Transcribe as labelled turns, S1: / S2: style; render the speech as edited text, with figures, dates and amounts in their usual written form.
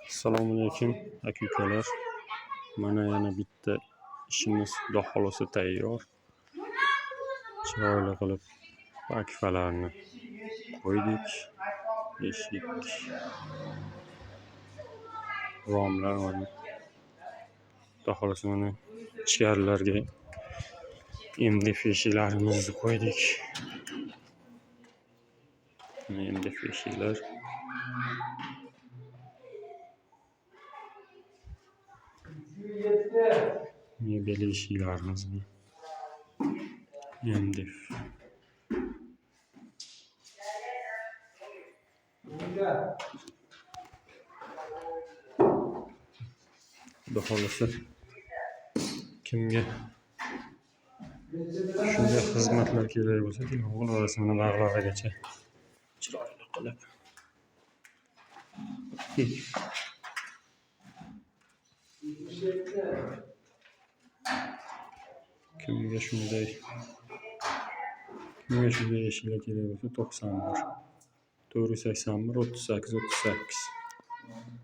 S1: Assalomu alaykum, aka-ukalar. Mana yana bitta ishimiz, Xudo xohlasa, tayyor. Chiroyli qilib akfalarni qo'ydik. Eshik, romlar mana. Xudo xohlasa, mana ichkarilarga MDF eshiklarimizni qo'ydik. Mana MDF eshiklar. Mebel eshiklarimiz MDF. Xudo xohlasa, kimga shunday xizmatlar kerak bo'lsa, telefon qilaverasiz. Mana bag'larigacha chiroyli qilib. Kimga shunday eshiklar kerak bo'lsa, 91 481 38 38.